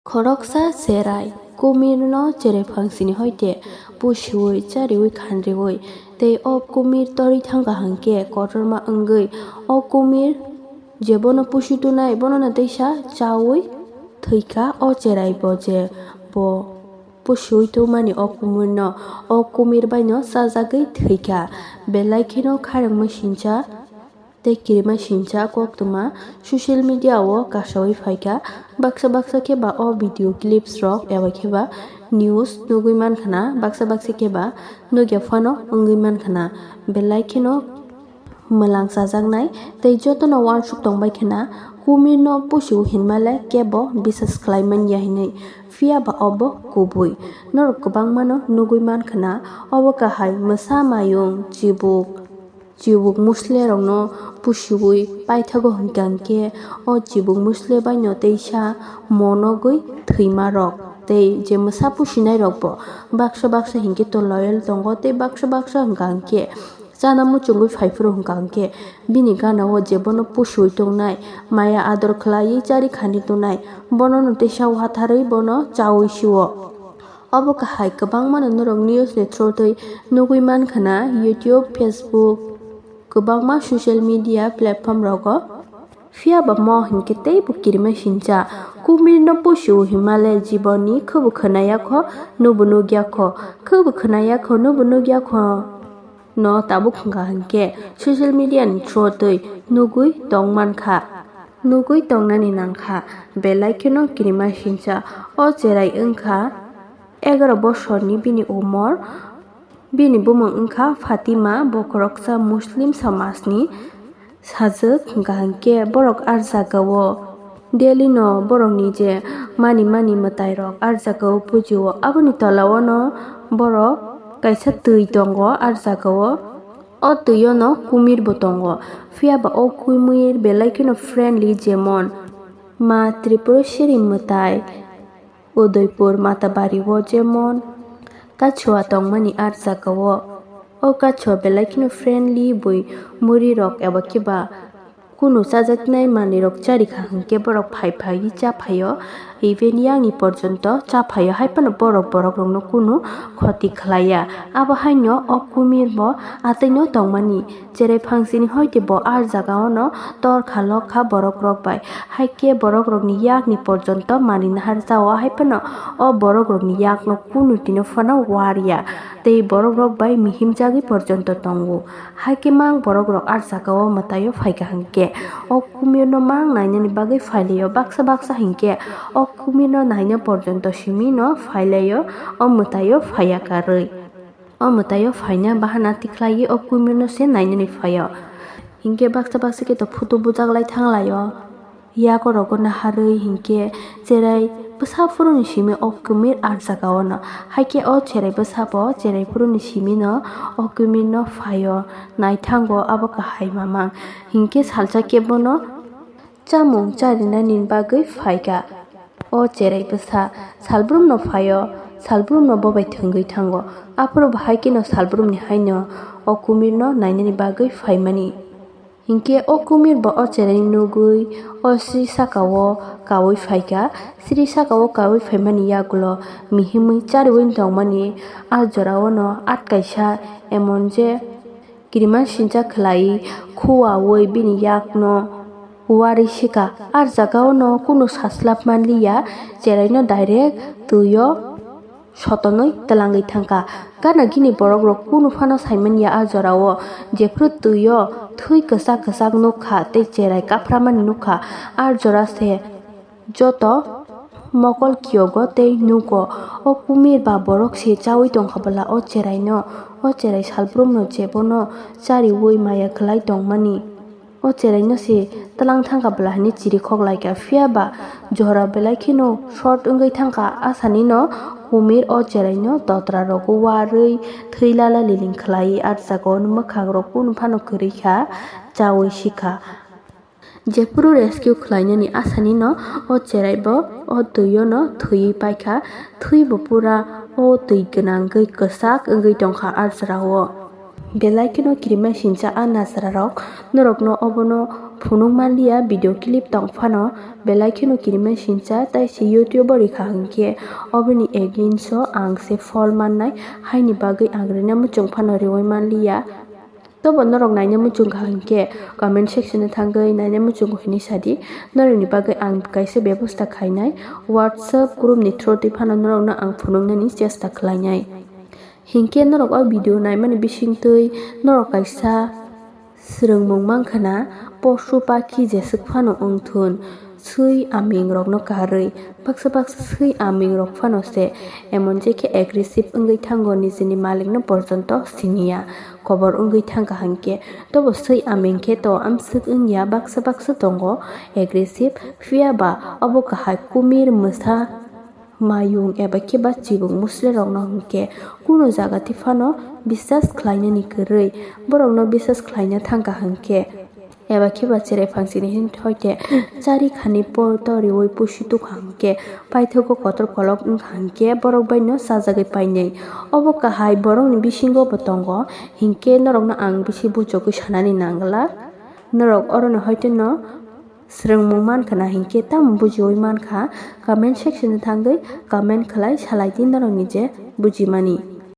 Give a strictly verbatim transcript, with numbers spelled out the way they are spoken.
Khoroksa cherai kumirno cherai phangsini hoite pusiui chariui khanriui tei o kumir torwi thangkha hwnkhe kotorma wngwi o kumir je bono pusi tunai bonono teisa chaui thwikha. O cherai bo je bo pusiui tongmani o kumirno o kumir baino chajagwi thwikha. Belai kheno kharangma sincha tei kirima sincha koktwma social media o kasaui phaikha. Baksa baksa khe ba o video clips rok eba khe ba news nugui mankha na, baksa baksa khe ba nugya phano wngwi mankha na. Belai kheno mwlang chajaknai tei jotono uansuk tongbai khe na, kumirno pusiu hinmale kebo bisas khlai manya hinwi. Phiya ba obo kubui. Norok kwbangmano nugui mankha na, obo kahai mwsa mayung chibuk. Chibuk muslerokno pusiui paithago hwnkha hwnkhe o chibuk musle baino teisa monogwi thwimarok tei je mwsa pusinairokbo baksa baksa hinkhe to loyal tongo tei baksa baksa hwnkha hwnkhe chana muchungwi phaiphuru hwnkha hwnkhe bini ganao je bono pusiui tongnai, maya ador khlaiwi chari khani tongnai, bonono teisa watharwi bono chaui sio. Obo kahai kwbangmano norok news ni through twi nugui mankha na, YouTube, Facebook, kwbangma social media platform rogo. Phiya ba mo hinkhe teibo kirima sincha, kumirno pusiu hinmale jiboni khubu khwnaya kho, nubu nugya kho, khubu khwnaya kho, nubu nugya kho. No tabuk hwnkha hinkhe social media ni through twi nugui tong mankha, nugui tongnani nangkha. Belai kheno kirima sincha o cherai wngkha egaroh bosorni bini umor. Bini bumung wngkha Fatima, bo khoroksa Muslim samajni sajwk hwnkha hinkhe borok ah jagao daily no borokni je mani mani mwtairok ah jagao pujio. Aboni tolao no borok kaisa twi tongo ah jagao. O twio no kumir bo tongo. Phiya ba o kumir belai kheno friendly, jemon Ma Tripureshwari mwtai, Udaipur Matabari o jemon Kachua tongmani ah jagao. O Kachua belai kheno friendly, bui muri rok eba khe ba kunu chajaknai manwi rok chari kha hwnkhe borok phai phaiwi cha phaio. Even yakni porjonto cha phaio, hai phano borok borok rokno kunu khoti khlaiya. Abo haino o kumir bo atwino tongmani. Cherai phangsini hoite bo ah jagao no tor kha lok kha borok rok bai. Hai khe borok rokni yakni porjonto manwi nahar jao, hai phano o borok rokni yakno kunu tino phano war ya. Tei borok rok bai mihim jagwi porjonto tongo. Hai khe mang borok rok ah jagao mwtaio phaikha hinkhe o kumirno mang nainani bagwi phailaio. Baksa baksa hinkhe o kumirno naina porjonto simi no phailaio, o mwtaio phaiya karwi. O mwtaio phaina bahana tikhlaiwi o kumirno se nainani phaio. Hinkhe baksa baksa khe to photo bujaklai thanglaio. Yago rogo naharwi hinkhe cherai bwsa phuruni simi o kumir ah jagao no. Hai khe o cherai bwsa bo cherai phuruni simi no o kumir no phaio, naithango abo kahai mamang. Hinkhe salsa khe bono chamung charinani bagwi phaikha. O cherai bwsa salbrumno phaio, salbrumno bobai thwngwi thango. Aphuru bo hai kheno salbrumni haino o kumirno nainani bagwi phaimani. Hinkhe o kumir bo o cherai nugwi o sri sakao kaui phaikha. Sri sakao kaui phaimani yagulo mihimwi chariui tongmani. Ah jorao no at kaisa emon je Kirimasingcha khlai khuaui bini yakno uarwi sikha. Ah jagao no kunu saslap manliya, cheraino direct twio sotonwi twlangwi thangkha. Gana gini borokrok kunu phano saimanya ah jorao, jephru twio thwi kwchak kwchak nukha tei cherai kaphramani nukha. Ah jora se Joto mokol kiyogo tei nugo. O kumir ba borok se chaui tongkha bwla o cheraino. O cherai salbrumno je bono chariui maya khlai tongmani. O cheraino se twlang thangkha bwla hinwi chirikhok laikha. Phiya ba jora belai kheno short wngwi thangkha. Asanino kumir o cheraino totra rogo uarwi thwi lala liling khlai. Ah jagao mwkhang rok kunu phano kwrwi kha, chaui sikha. Jephru rescue khlainani asanino o cherai bo o twio no thwiwi paikha, thwi bo pura o twi gwnangwi kwchak wngwi tongkha ah jorao. Belai kheno kirimasingcha ah najra rok norokno obono Phunuk manliya video clip tong phano, belai kheno kirima sincha, tai se YouTube o rikha hinkhe oboni against o ang se phol mannai, haini bagwi ang rina muchung phano riwi manliya. Tobo norok naina muchung kha hinkhe comment section o thangwi naina muchungo hinwi sadi, norokni bagwi ang kaisa bebosta khainai, WhatsApp group ni through twi phano norokno ang phunuknani chesta khlainai. Hinkhe norok o video naimani bisingtwi norok kaisa swrwngmung mankha na, posu pakhi jeswk phano wngthun, swi aming rokno karwi, baksa baksa swi aming rok phano se emon je khe aggressive wngwi thango, nijini malik no porjonto siniya, kobor wngwi thangkha hinkhe. Tobo swi aming khe to amswk wngya, baksa baksa tongo aggressive, phiya ba obo kahai kumir mwsa mayung eba khe ba chibuk muslerokno hinkhe kunu jaga twi phano bisas khlainani kwrwi, borokno bisas khlaina thangkha hinkhe, eba khe ba cherai phangsini hin hoite chari khani po to riwi pusi tukha hinkhe paithago kotor kolok wngkha hinkhe borok baino chajagwi painai. Obo kahai borokni bisingo bo tongo, hinkhe norokno ang bisi buchugwi sanani nangla, norok orono hoite no swrwngmung mankha na hinkhe tamo bujiwi mankha, comment section o thangwi comment khlai salai di norokni je bujimani.